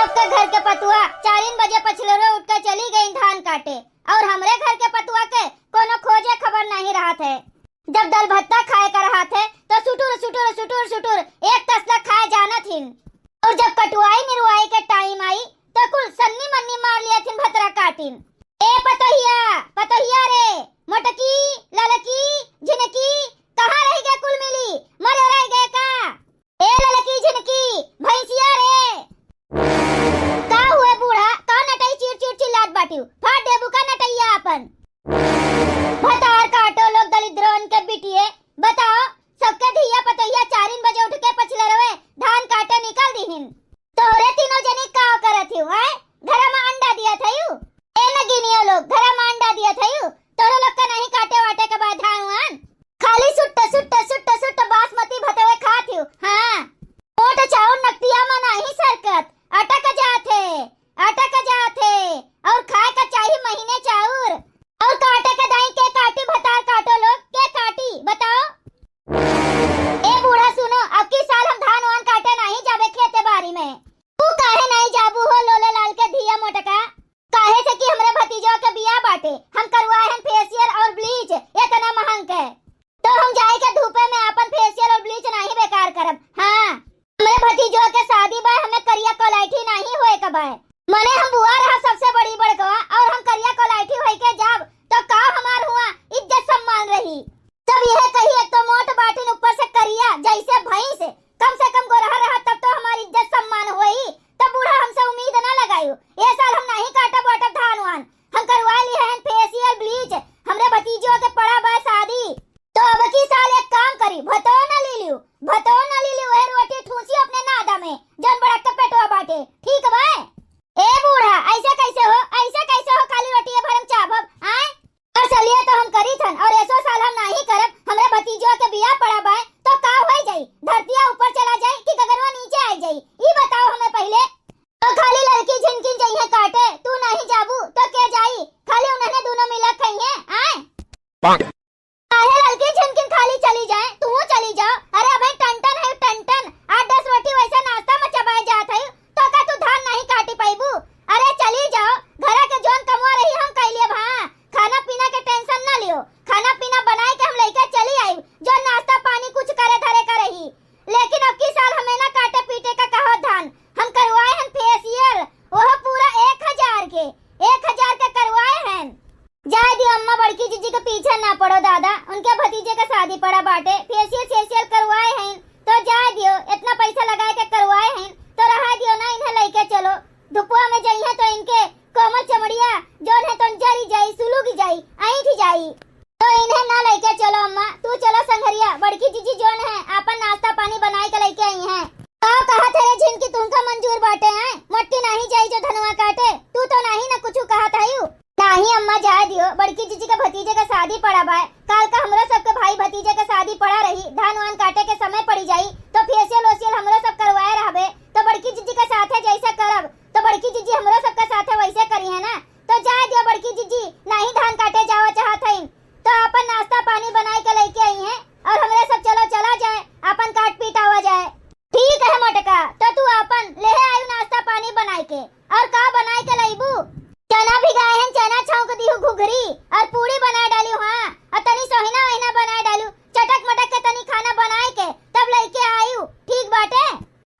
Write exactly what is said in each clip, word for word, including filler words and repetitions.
आपके घर के पतुआ चारिन बजे पछिलरवे उठ के चली गई धान काटे, और हमरे घर के पतुआ के कोनो खोजे खबर नहीं रहत है। जब दल भत्ता खाए का रहत है, तो सुटुर, सुटुर, सुटुर, सुटुर एक तसला खाए जानत हिन। और जब कटुआई निरुआई के टाइम आई, तो कुल सन्नी मन्नी मार लिया थिन भतरा काटिन। ए पतोहिया, पतोहिया रे, मोटकी, ललकी, झिनकी, कहाँ रह गए कुल मिली? मरे रह गए का? ए ललकी झिनकी, भैंसिया रे। का हुए बूढ़ा, का नटई चीर चीर चिल्लात बाटिउ? फाड़ देबू का नटैया आपन? भतार काटो लोग दलिद्रोन के बिटिए, बताओ, सबके धिया पतोहिया चारिन बजे उठ के पछिलरवे धान काटे निकल दिहिन। तोहरे तीनों जनी का करत हिउ, हैं? घरा में अंडा दिया थयू? ए नगिनियो लोग, घरा में अंडा दिया थयू? तोहरे लोग के नहीं काटे वाटे के बाद धान वान? खाली सुट्ट, सुट्ट, सुट्ट, सुट्ट बासमती भतवे खात हिउ। हाँ। मोट चाउर नकटिया में नहीं सरकत, अटक जात है, अटक जात है। और खाए का चाही महीने चाउर। और काटे के दाई के काटी, भतार काटो लोग, के काटी, बताओ? ए बूढ़ा सुनो, अब की साल हम धान वान काटे नहीं जाबे खेते बारी में। तू काहे नहीं जाबू हो लोले लाल के धिया मोटका? काहे से कि हमरे भतीजवा के बियाह बाटे, हम करवाए हन फेशियल और ब्लीच इतना महंग के। तो हम जाए के धूपे में आपन फेशियल और ब्लीच नहीं बेकार करब। हाँ, हमरे भतीजवा के शादी बा, हमें करिया कोलाइठी नहीं होए के बा। मने हम बुआ रहब सबसे बड़ी बड़कवा और हम करिया कोलाइठी होई के जाब तो का हमार हुआ इज्जत सम्मान रही? सब यह कही, एक तो मोट बाटिन, ऊपर से करिया जैसे भैंस, कम से कम गोरहर रहत तब तो हमार इज्जत सम्मान होई। तब बूढ़ा हमसे उम्मीद ना लगायु। ए साल हम नहीं काटब वाटब धान वान, हम करवा लिए हैं फेशियल ब्लीच, हमरे भतीजवा के पड़ा बा शादी। तो अब की साल एक काम करी, भतो ना ली लियो, भतो ना ली लियो, वह रोटी ठूसी अपने नादा में, जौन बड़ा के पेटवा बाटे, ठीक बा? ए बूढ़ा, ऐसे कैसे हो, ऐसे कैसे हो, खाली रोटिए भरम चाभब, आय? और चलिए तो हम करी थन, और ऐसो साल हम नाही करब, हमरे भतीजवा के बियाह पड़ा बाय, तो का होई जाई? धरतिया ऊपर चला जाई कि गगनवा नीचे आई जाई? ई बताओ हमें पहिले। तो खाली लड़की झिनकिन जइहे काटे, तू नाही जाबू तो के जाई? खाली उन्हने दोनों मिला खइहे, आय? काहे ललकी झिनकिन खाली चली जाए, तू चली जाओ। अरे अबे टनटन है टनटन, आठ दस रोटी वैसे नाश्ता में चबाए जात है, तो का तू धान नहीं काटी पाइबू? अरे चली जाओ, घरे के जौन कमवा रही हम कइ लेब। हाँ, खाना पीना के टेंशन ना लियो, खाना पीना बनाए के हम लइके चली आई, जौन नाश्ता पानी कुछ करे धरे का रही। लेकिन अब की साल हमें ना काटे पीटे का कहो धान, हम करवाए हन फेशियल, ओहो पूरा एक हजार के, एक हजार के करवाए हन। जाए दियो अम्मा, बड़की जीजी के पीछे ना पड़ो दादा, उनके भतीजे के शादी पड़ा बाटे, फेशियल सेशियल करवाए हैं तो जाए दियो, इतना पैसा लगाए के करवाए हैं तो रहा दियो ना, इन्हें लेके चलो। धुपुआ में जइहे तो इनके कोमल चमड़िया जौन है तो जरी जाई, सुलुग जाई, ऐंठ जाई। तो इन्हें ना लेके चलो अम्मा, तू चलो संघरिया, बड़की जीजी जौन है आपन नाश्ता पानी बनाए के लेके आई हैं। का कहा थे रे झिनकी, तुमका मंजूर बाटे हैं? मोटकी नाही जाई जो धनवा काटे, तू तो नाही ना कुछ कहा था यू। नाही अम्मा, जाए दियो, बड़की जीजी के भतीजे के शादी पड़ा बाय। काल का हमरो सबके भाई भतीजे के शादी पड़ा रही, धान वान काटे के समय पड़ी जाई, तो फेशियल ओशियल हमरो सब करवाए रहबे, तो बड़की जीजी के साथे जैसे करब, तो बड़की जीजी हमरो सबके साथे वैसे करी है ना। तो जाए दियो बड़की जीजी, नाही धान काटे जावा चाहत हईन, तो आपन नाश्ता पानी बनाए के लेके आई हैं, और हमरे सब चलो चला जाए, आपन काट पीट आवा जाए। ठीक है मोटका, तो तू आपन लेहे आयु नाश्ता पानी बनाए के। और का बनाए के लइबू? चना भिगाए हन, चना छौंक दिहु घुघरी, और पूड़ी बनाए डालियो, हाँ, और तनी सोहिना वहिना बनाए डालियो, चटक मटक के तनी खाना बनाए के तब लइके आयु, ठीक बाटे?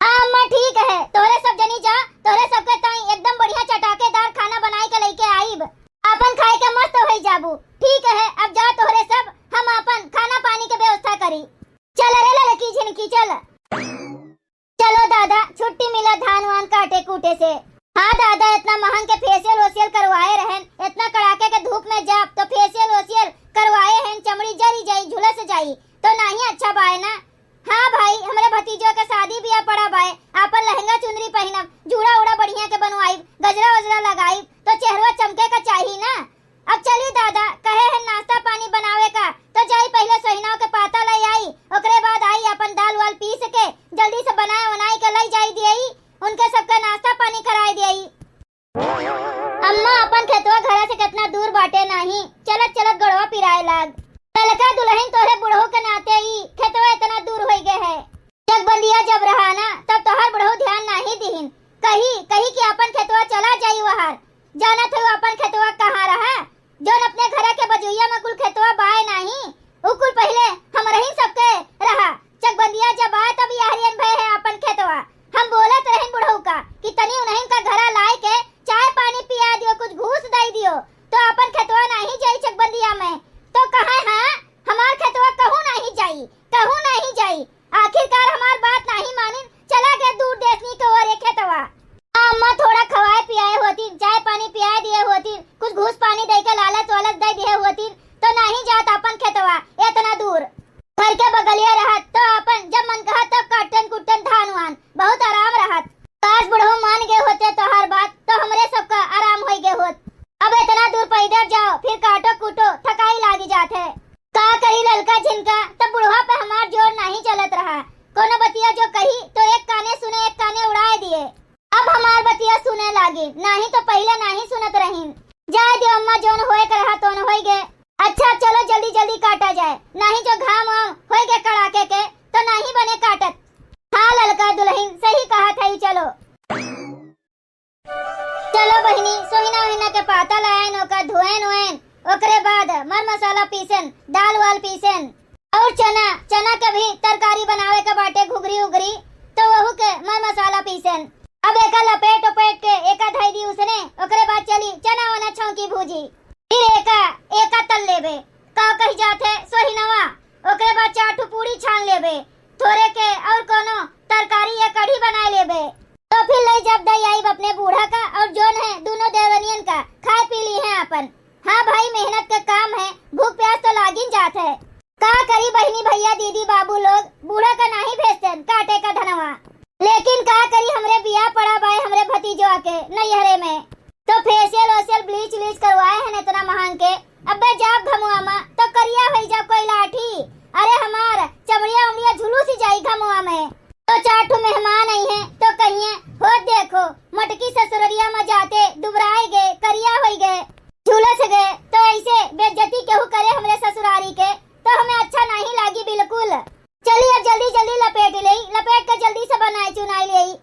हाँ अम्मा, ठीक है, तोहरे सब जनी जा, तोहरे सबके ताई एकदम बढ़िया चटाकेदार खाना बनाए के लइके आइब, आपन खाए के मस्त होई जाबू। ठीक है, अब जा तोहरे सब, हम आपन खाना पानी के व्यवस्था करी। चल रे ललकी झिनकी, चल। चलो दादा, छुट्टी मिला धान वान काटे कूटे से। हाँ दादा, इतना महंग के फेशियल ओशियल करवाए रहन, इतना कड़ाके के धूप में जाब तो फेशियल ओशियल करवाए हैं, चमड़ी जरी जाई, झुलस जाई, तो नाही अच्छा बाय ना। हाँ भाई, हमरे भतीजो के शादी बियाह पड़ा बाय, आपन लहंगा चुनरी पहिनब, जूड़ा उड़ा बढ़िया के बनवाइब, गजरा वजरा लगाइब, तो चेहरवा चमके का चाही ना। अब चली दादा, कहे हैं नाश्ता पानी बनावे का, तो जाई पहिले सोहिनाव के पाता ले आई, ओकरे बाद आई अपन दाल वाल पीस के जल्दी से बनाए बनाई के ले जाई दियई, उनके सबके नाश्ता पानी कराए दियई। अम्मा, अपन खेतवा घरा से कितना दूर बाटे नाही, चलत चलत गोड़वा पिराए लाग। ललका दुलहिन, तोहरे बुढ़ऊ के नाते ई खेतवा इतना दूर होई गए है। जगबंदिया जब रहा ना, तब तोहर बुढ़ऊ ध्यान नाही दिहिन, कही कही कि इधर जाओ, फिर काटो कूटो, थकाई लागी जात है। का करी ललका झिनका, तब बुढ़वा पे हमार जोर नाहीं चलत रहा। कोनो बतिया जो कही तो एक काने सुने, एक काने उड़ाए दिए। अब हमार बतिया सुने लागी, नाहीं तो पहिले नाहीं सुनत रहीन। जाए दियो अम्मा, जौन होए के रहा तौन होई गे। अच्छा चलो जल्दी जल्दी काटा जाए, नाहीं जो घाम वाम होई गे कड़ाके के तो नाहीं बने काटत। हाँ ललका दुलहिन सही कहत हई, चलो। चलो बहिनी, सोहिना ओहिना के पाता लाएन, ओका धोएन ओएन, ओकरे बाद मर मसाला पीसेन, दाल वाल पीसेन, और चना, चना के भी तरकारी बनावे के बाटे, घुघरी उघरी, तो वहू के मर मसाला पीसेन। अब एका लपेट उपेट के एका धई दी उसने, ओकरे बाद चली चना वना छौंकी भूजी। फिर एका, एका तल लेबे, का कही जात है सोहिनवा, ओकरे बाद चार ठो पूड़ी छान लेबे, थोरे के और कोनो तरकारी या कढ़ी बनाए लेबे। तो फिर लई जब दई आइब अपने बूढ़ा का और जौन है दोनों देवरनियन का, खाए पी ली है आपन। हाँ भाई, मेहनत का काम है, भूख प्यास तो लागिन जात है। का करी बहिनी भैया दीदी बाबू लोग, बूढ़ा का नाहीं भेजतेन काटे का धनवा। लेकिन का करी, हमरे बियाह पड़ा बाय हमरे भतीजवा के नैहरे में, तो फेशियल वेशियल ब्लीच व्लीच करवाए हैं इतना महंग के। अबे जाब घमुआ मा तो करिया होई जाब कोई लाठी। अरे हमार चमड़िया उमड़िया झुलुस जाई घमुआ में। तो चार ठो मेहमान आई हैं तो कहिए, हो देखो मोटकी ससुररिया मा जाते दुबराए गे, करिया होई गे, झुलस गे। तो ऐसे बेइज्जती केहू करे हमरे ससुरारी के तो हमें अच्छा नाहीं लागी बिल्कुल। चली अब जल्दी जल्दी लपेट लेई, लपेट के जल्दी से बनाए चुनाए लेई।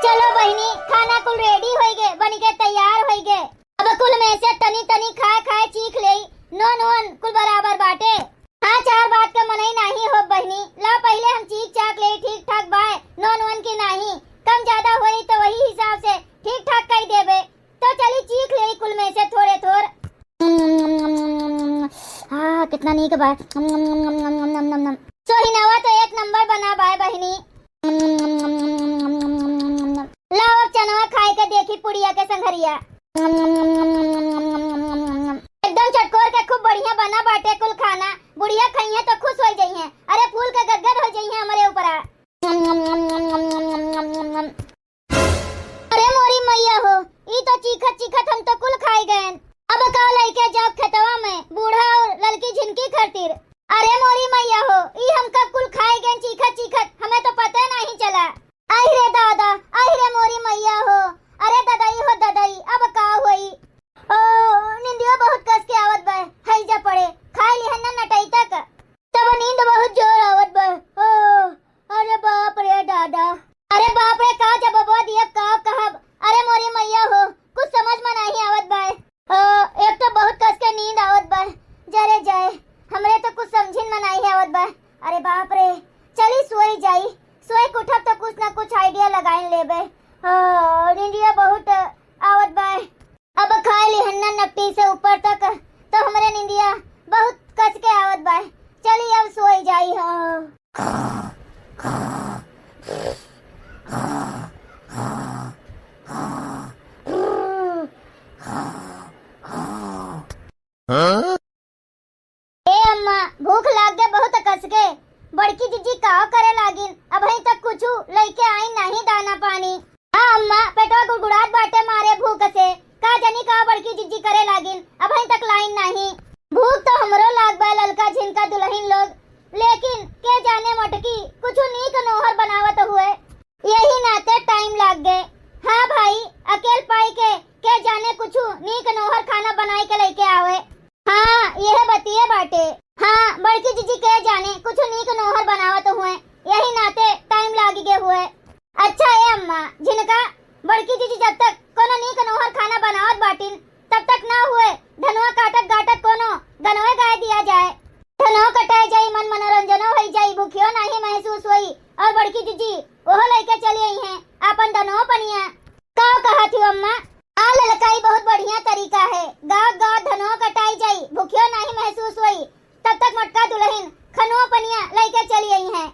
चलो बहिनी, खाना कुल रेडी होई गे, बन के तैयार होई गे। अब कुल में से तनी तनी खाए खाए चीख लेई, नोन वोन कुल बराबर बाटे। हाँ, चार बात के मनई नाहीं हो बहिनी, ला पहिले हम चीख चाख लेई ठीक ठाक बाय, नोन वोन की नाहीं, कम ज्यादा होई तो वही हिसाब से ठीक ठाक कई देबे। तो चली चीख लेई कुल में से थोरे थोर। हाँ, कितना नीक बा। सोहिनवा तो एक नंबर बना बाय बहिनी। लाओ अब चनवा खाए के देखी पुड़िया के संघरिया। एकदम चटकोर के खूब बढ़िया बना बाटे कुल खाना। बुढ़िया खइहें तो खुश होई जइहें। अरे फूल के गदगद होई जइहें हमरे ऊपरा। अरे मोरी मैया हो, ई तो चीखत चीखत हम तो कुल खाए गएन। अब का लइके जाब खेतवा में बूढ़ा और ललकी झिनकी खातिर। अरे मोरी मैया हो, ई हम कब कुल खाए गएन चीखत चीखत, हमें तो पता नाहीं चला। आई रे दादा, आई रे मोरी मैया हो, अरे ददई हो ददई, अब का होई? ओ, निंदिया बहुत कस के आवत बा, हई जा पड़े, खाए लिहन ना नटई तक। तब नींद बहुत जोर आवत बा। ओ, अरे बाप रे दादा। अरे बाप रे, का जवाबवा दियब, का कहब? अरे मोरी मैया हो, कुछ समझ में नाहीं आवत बा। अ, एक तो बहुत कस के नींद आवत बा। जरे जाए, हमरे तो कुछ समझिन में नाहीं आवत बा। अरे बाप रे, चली सोई जाई, सोई के उठब तो कुछ ना कुछ आइडिया लगाइन लेबे। अ, नींदिया बहुत आवत बा। अब खाए लिहन ना नकटी से ऊपर तक, तो हमरे निंदिया बहुत कस के आवत बा। चली अब सोई जाई हो। ए अम्मा, भूख लाग गे बहुत कस के। बड़की जिज्जी काव करे लागिन, अबहीं तक कुछु लइके आइन नाहीं दाना पानी। हाँ अम्मा, पेटवा गुड़गुड़ात बाटे मारे भूख से। का जानी काव बड़की जिज्जी करे लागिन, अबहीं तक लाइन नाहीं। भूख तो हमरो लाग बा ललका झिनका दुलहिन लोग, लेकिन के जाने मोटकी कुछु नीक नोहर बनावत हुए। यही नाते टाइम लाग गे। हाँ भाई, अकेल पाई के, के जाने कुछु नीक नोहर खाना बनाई के लइके आवे। हाँ, यह बतिये बाटे। हाँ, बड़की जिज्जी के जाने कुछु नीक नोहर बनावत हुए, यही नाते टाइम लाग गे हुए। अच्छा ए अम्मा, झिनका, बड़की जिज्जी जब तक कोनो नीक नोहर खाना बनावत बाटिन, तब तक ना हुए, धनवा काटत गाटत कोनो गनवे गाय दिया जाए। धनवा कटाए जाई, मन मनोरंजनो होई जाई, भूखियो नाहीं महसूस होई, और बड़की जिज्जी ओहो लइके चली अइहें आपन धनवा पनिया। का कहत हो अम्मा? आ ललका, ई बहुत बढ़िया तरीका है, गाँव गाँव धनवा कटाई जाई, भूखियो नाहीं महसूस होई, तब तक मोटका दुलहिन खनवा पनिया लइके चली अइहें।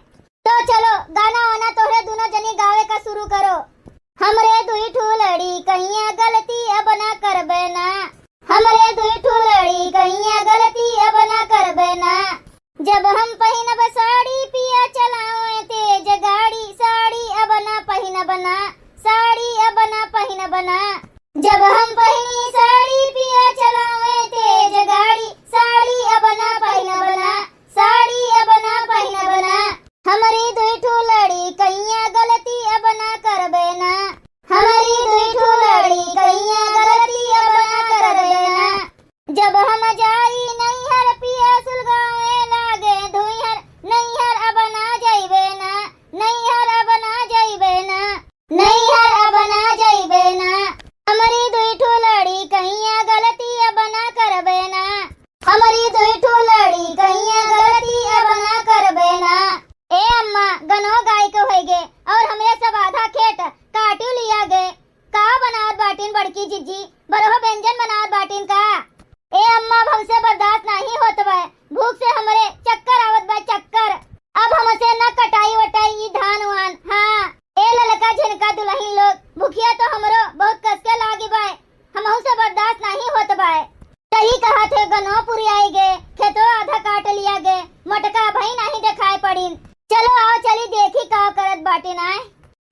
तो चलो, गाना वाना तोहरे दुनो जनी गावे का शुरू करो। हमरे दुई ठो लड़ी कहिया गलती अब ना करबे ना। हमरे दुई ठो लड़ी कहिया गलती अब ना करबे ना। जब हम पहिनब साड़ी पिया चलावे तेज गाड़ी। साड़ी अब ना पहिनब ना। साड़ी अब ना पहिनब ना। जब हम पहिनी साड़ी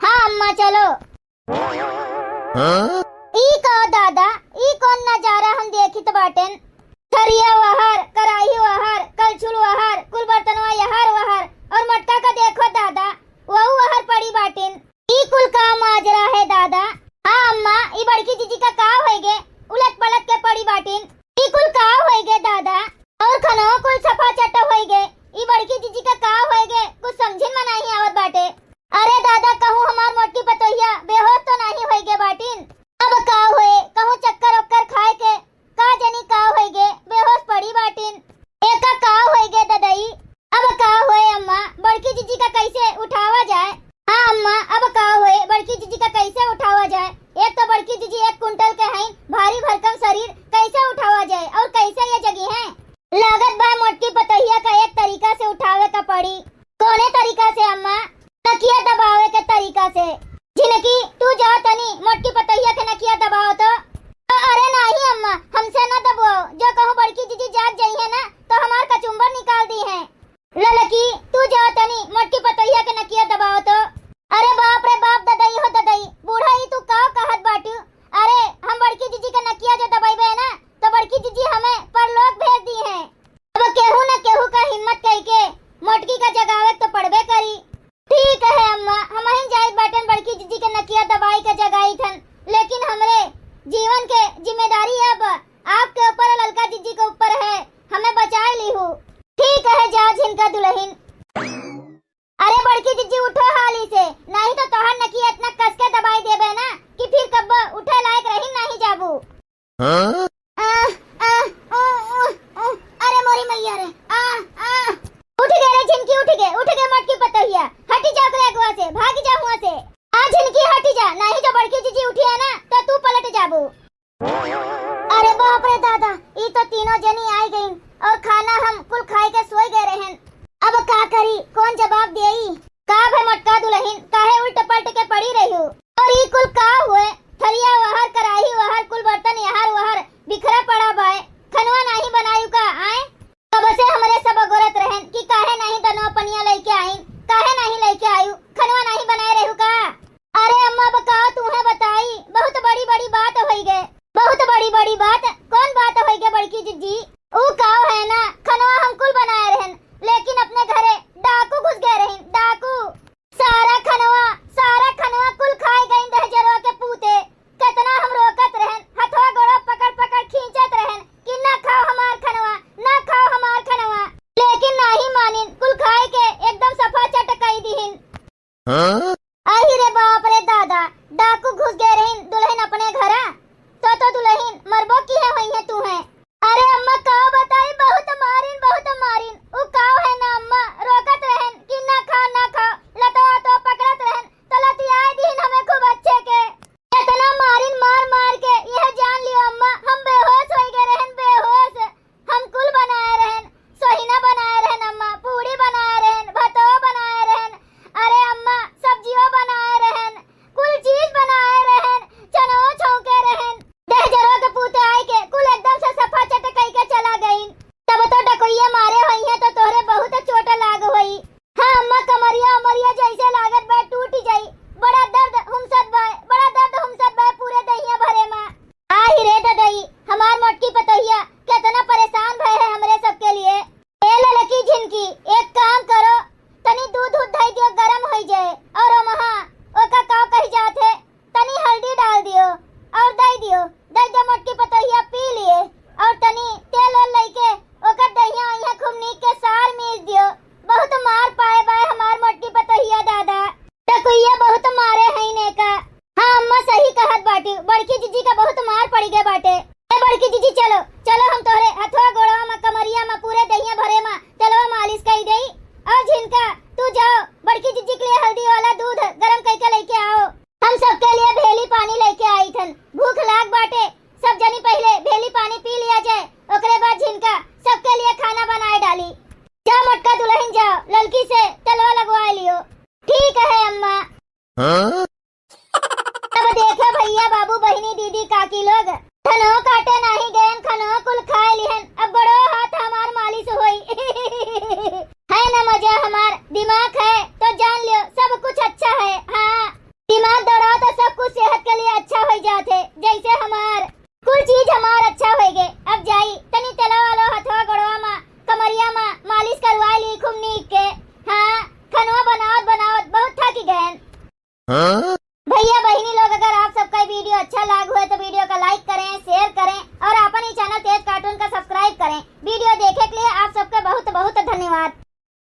हाँ अम्मा, चलो। हाँ? ई का दादा, ई कौन नजारा हम देखित बाटेन? थरिया वहर, कराही वहर, कलछुल वहर, कुल बर्तनवा यहर वहर, और मोटका का देखो दादा, वहू वहर पड़ी बाटिन। ई कुल का माजरा है दादा? हाँ अम्मा, ई बड़की जिज्जी का का होइगे? उलट पलट के पड़ी बाटिन। ई कुल का होइगे दादा? और खनवा कुल सफा चट होइगे। ई बड़की जिज्जी का का होइगे? कुछ समझिन मा नाहीं आवत बाटे। अरे दादा, कहूँ हमार मोटकी पतोहिया बेहोश तो नाहीं होइगे बाटिन? अब का होए, कहूँ चक्कर ओक्कर खाए के का जनी का होइगे, बेहोश पड़ी बाटिन। एका का होइगे ददई? अब का होए अम्मा, बड़की जिज्जी का कैसे उठावा जाए? हाँ अम्मा, अब का होए, बड़की जिज्जी का कैसे उठावा जाए? एक तो बड़की जिज्जी एक कुंटल के हईन, भारी भरकम शरीर, कैसे उठावा जाए और कैसे ये जगिहैं? लागत बा मोटकी पतोहिया का एक तरीका से उठावे का पड़ी। कौने तरीका से अम्मा? नकिया दबावे के तरीका से। झिनकी, तू जा तनी मोटकी पतोहिया के नकिया दबाओ तो। अ-, अरे नाहीं अम्मा, हमसे न दबवाओ, जो कहूँ बड़की जिज्जी जाग जइहैं ना, तो हमार कचुम्बर निकाल दीहैं। ललकी, तू जा तनी मोटकी पतोहिया के नकिया दबाओ तो। अरे बाप रे बाप, ददई हो ददई, बूढ़ा ई तू का कहत बाटू? अरे हम बड़की जिज्जी के नकिया जो दबइबे ना, तो बड़की जिज्जी हमें परलोक भेज दीहैं। अब केहू न केहू का हिम्मत कइके मोटकी का जगावे तो पड़बे करी। ठीक है अम्मा, हमहिन जाइत बाटेन बड़की जिज्जी के नकिया दबाई के जगाई थन, लेकिन हमरे जीवन के जिम्मेदारी अब आपके ऊपर और ललका जिज्जी के ऊपर है, हमें बचाए लीहू। ठीक है, जा झिनका दुलहिन। अरे बड़की जिज्जी उठो हाली से, नाहीं तो तोहार नकिया इतना कस के दबाई देबे ना कि फिर कब्बो उठे लायक रहिन नाहीं जाबू। हाँ? आह, आह, ऊ, ऊ, ऊ, अरे मोरी मैया रे, आह, आह। उठ गे रे झिनकी, उठ गे, उठ गे मोटकी पतोहिया, हटी जा ओकरे अगवा से, भागी जा हुआँ से। आ झिनकी हटी जा, नाहीं जो बड़की जिज्जी उठिहैं ना तो तू पलट जाबू। अरे बाप रे दादा, ई तो तीनों जनी आइ गईन और खाना हम कुल खाए के सोई गए रहेन। अब का करी, कौन जवाब देई? का भे मोटका दुलहिन, काहे उल्ट पलट के पड़ी रहिउ? और ई कुल का हुए? थरिया वहर, कराही वहर, कुल बर्तन यहर वहर बिखरा पड़ा बाय। खनवा नाहीं बनायु का, आए? कब से हमरे सब अगोरत रहेन कि काहे नाहीं दनवा पनिया लइके आइन, काहे नाहीं लइके आयु, खनवा नाहीं बनाए रहू का? अरे अम्मा, अब का तुहें बताई, बहुत बड़ी बड़ी बात होइ गए, बहुत बड़ी बड़ी बात। कौन बात होइ गए बड़की जिज्जी? ऊ का है ना, खनवा हम कुल बनाए रहेन, लेकिन अपने घरे डाकू घुस गए रहिन, डाकू। सारा खनवा, सारा खनवा कुल खाए गईन दहिजरवा के पूते। केतना हम रोकत रहेन, हथवा गोड़वा पकड़ पकड़ खींचत रहेन कि ना खाओ हमार खनवा, ना खाओ हमार खनवा, लेकिन नाहीं मानिन, कुल खाए के एकदम सफा चट कई दिहिन। हाँ? अहि रे बाप रे दादा, डाकू घुस गए रहिन दुलहिन अपने घरा, तो तो दुलहिन मरबो किहे होइहैं तुहें। अरे अम्मा का बताई, बहुत मारिन, बहुत मारिन। उ का है ना अम्मा, रोकत रहेन कि ना खाओ, ना खाओ, लतवा तो पकड़त रहेन, तो लतियाए दीन हमें खूब अच्छे के। इतना मारिन, मार मार के, यह जान लियो अम्मा, हम बेहोश होइ गए रहेन, बेहोश। हम कुल बनाए रहेन, सोहिना बनाए रहेन अम्मा, पूड़ी बनाए रहेन, भतवा बनाए रहेन, अरे अम्मा, सब्जियो बनाए रहेन, कुल चीज बनाए रहेन, चनवो छौंके रहेन। दहिजरवा के पूते आए के कुल एकदम से सफा चट कई के चला गईन। तब तो डकोइया मारे होइहैं तो तोहरे बहुत चोट लाग होई। हाँ अम्मा, कमरिया उमरिया जैसे लागत बा टूट जाई। बड़ा दर्द हुमसत बा, बड़ा दर्द हुमसत बा पूरे दहिया भरे मा। आहि रे ददई, हमार मोटकी पतोहिया केतना परेशान भय है हमरे सबके लिए। ए ललकी झिनकी, एक काम करो, तनी दूध उध धई दियो, गरम होई जाए, और ओमहा ओका काव कही जात है, तनी हल्दी डाल दियो और दई दियो, दई दियो मोटकी पतोहिया पी लिए, और तनी तेल ओल लइके ओकर दहिया वहिया खूब नीक के सार मीस दियो। बहुत मार पाए बाय हमार मोटकी पतोहिया दादा। डकुइया बहुत मारे हईन एका। हाँ अम्मा सही कहत बाटी, बड़की जिज्जी का बहुत मार पड़ी गए बाटे। ए बड़की जिज्जी चलो, चलो हम तोहरे हथवा गोड़वा मा कमरिया मा पूरे दहिया भरे मा तेलवा मालिश कई देई। और झिनका तू जाओ बड़की जिज्जी के लिए हल्दी वाला दूध गरम कई के लेके आओ। हम सबके लिए भेली पानी लेके आई थन, भूख लाग बाटे। सब जनी पहिले भेली पानी पी लिया जाए, ओकरे बाद झिनका सबके लिए खाना बनाए डाली। जा मोटका दुलहिन जाओ, ललकी से तेलवा लगवा लियो। ठीक है अम्मा। हाँ? अब देखो भैया, बाबू, बहिनी, दीदी, काकी लोग, धनवा काटे नाही गयन, खनवा कुल खाए लिहन, अब बड़ो हाथ हमार मालिश होई। है ना मजा हमार, दिमाग है तो जान लियो, सब कुछ अच्छा है। हाँ, थे, जैसे हमार कुल चीज हमार अच्छा होइगे। अब जाई, तनी तेलवा वालो हथवा गोड़वा मा, कमरिया मा मालिश करवाई ली खूब नीक के। हाँ, खनवा बनावत बनावत बहुत थकी गएन।